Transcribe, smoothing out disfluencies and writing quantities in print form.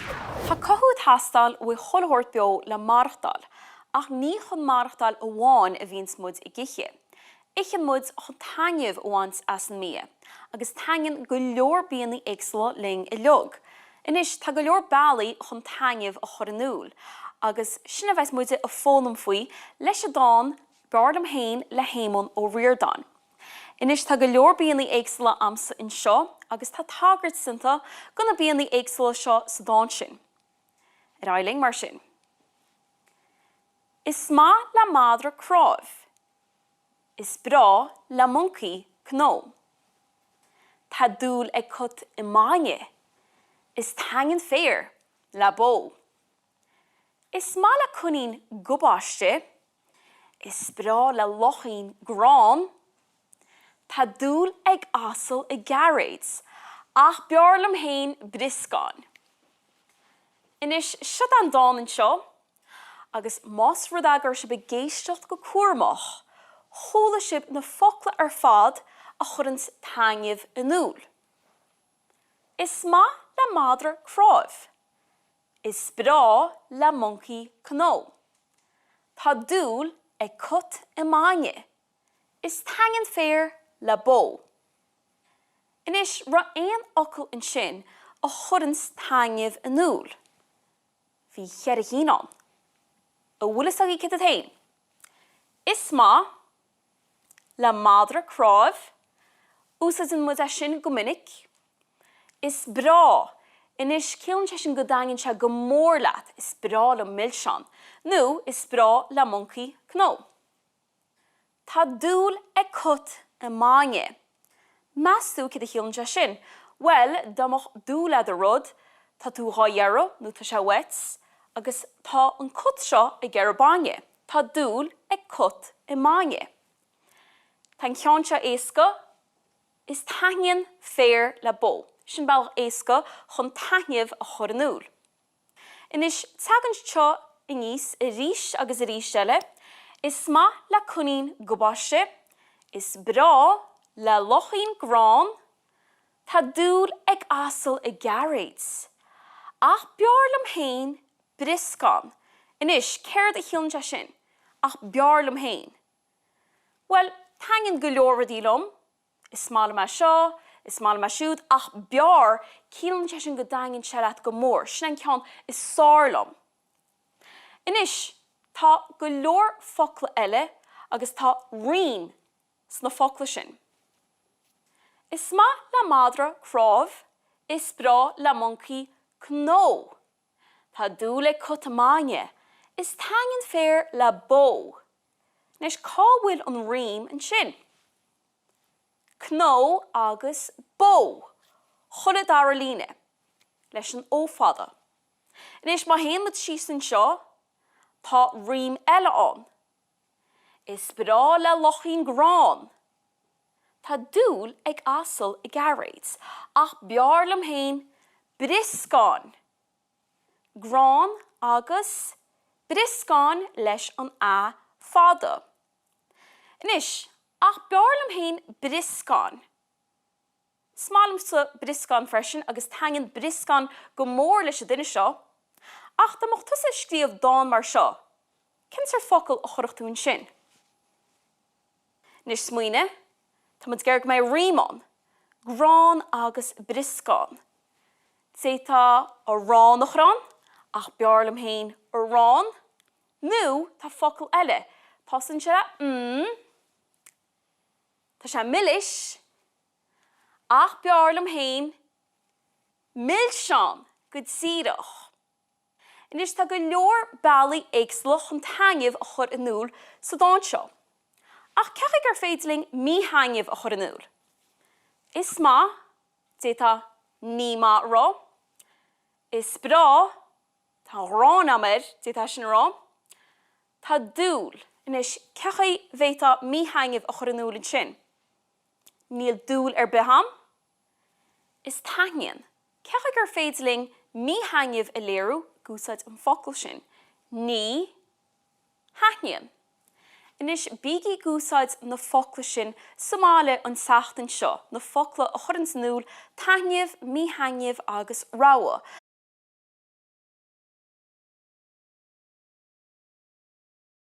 Tá cothú ag teastáil uaidh chuile shórt beo le maireachtáil, ach ní chun maireachtáil amháin a bhíonns muid ag ithe. Itheann muid chun taitneamh a bhaint as an mbia, agus taitníonn go leor bianna éagsúla linn uilig. Anois, tá go leor bealaí chun taitneamh a chur in iúl, agus sin a bheas muide ag foghlaim faoi leis an dán B'fhearr liom féin le hÉamonn Ó Ríordáin. Anois tá go leor bianna éagsúla a'msa anseo agus tá tagairt déanta do na bianna éagsúla seo sa dán sin. Ar aghaidh linn mar sin. Is maith le madra cnámh. Is breá le moncaí cnó. Tá dúil ag cat i mbainne. Is taitníonn féar le bó. Is maith le coinín gabáiste. Is breá le luchín grán. Tá dúil ag asal i gcairéid, ach b'fhearr liom féin brioscáin. Anois, seo an dán anseo, agus más rud é go raibh sibh ag éisteacht go cúramach, chuala sibh na focla ar fad a chuireanns taitneamh in iúl. Is maith le madra cnámh. Is breá le moncaí cnó. Tá dúil ag cat i mbainne. Is taitníonn féar le bó. Anois, raibh aon fhocal ansin a chuireanns taitneamh in iúl? Bhí cheithre chinn ann. An bhfuil fhios agaibh céard iad féin? Is maith le madra cnámh, úsáideann muid é sin go minic. Is breá, anois ciallaíonn sé sin go dtaitníonn sé go mór leat, is breá liom milseáin, nó is breá le moncaí cnó. Tá dúil ag cat i mbainne. Meas tú céard a chiallaíonn sé sin? Bhuel, dá mbeadh dúil a'd i rud, tá tú dhá iarraidh nó tá sé uait, agus tá an cat seo ag iarraidh bainne. Tá dúil ag cat i mbainne. Tá an ceann seo éasca, is taitníonn féar le bó. Sin bealach éasca chun taitneamh a chur in iúl. Anois, tagann seo aníos arís agus arís eile, is maith le coinín gabáiste, is breá le luchín grán, tá dúil ag asal i gcairéid. Ach b'fhearr liom féin brioscán. Anois, céard a chiallaíonn sé sin? Ach b'fhearr liom féin. Bhuel, taitníonn go leor rudaí liom. Is maith liom é seo, is maith liom é siúd, ach b'fhearr, ciallaíonn sé sin go dtaitníonn sé leat go mór. Sin an ceann is fearr liom. Anois, tá go leor focla eile agus tá rím sna focla sin. Is maith le madra cnámh, is breá le moncaí cnó. Tá dúil ag cat i mbainne. Is taitníonn féar le bó. Anois cá bhfuil an rím ansin? Cnó agus bó. Chuile dara líne. Leis an O fada. Anois má théann muid síos anseo, tá rím eile ann. Is breá le luchín grán. Tá dúil ag asal i gcairéid, ach b'fhearr liom féin brioscáin! Grán agus brioscáin leis an A fada. Anois, ach b'fhearr liom féin brioscáin. Is maith liomsa brioscáin freisin agus taitníonn brioscáin go mór leis an duine seo. Ach dá mbeadh tusa ag scríobh dán mar seo, cén sórt focal a chuirfeadh tú ansin? Anois smaoinigh, tá muid ag iarraidh go mbeidh rím ann. Grán agus brioscán. D'fhéadfá arán a chur ann, ach b'fhearr liom féin arán. Nó tá focal eile, tosaíonn sé le M, tá sé milis, ach b'fhearr liom féin milseán, go díreach. Anois tá go leor bealaí éagsúla chun taitneamh a chur in iúl sa dán seo. Ach cén chaoi gur féidir linn míthaitneamh a chur in iúl? Is maith, d'fhéadfá ní maith a rá. Is breá, tá an ghráin a'm air, d'fhéadfá sin a rá. Tá dúil, anois cén chaoi bhféadfá míthaitneamh a chur in iúl ansin? Níl dúil ar bith a'm. Is taitníonn. Cén chaoi gur féidir linn míthaitneamh a léiriú ag úsáid an focal sin? Ní thaitníonn. Anois, bígí ag úsáid na focla sin sa mbaile an tseachtain seo, na focla a chuireanns in iúl taitneamh, míthaitneamh agus rogha.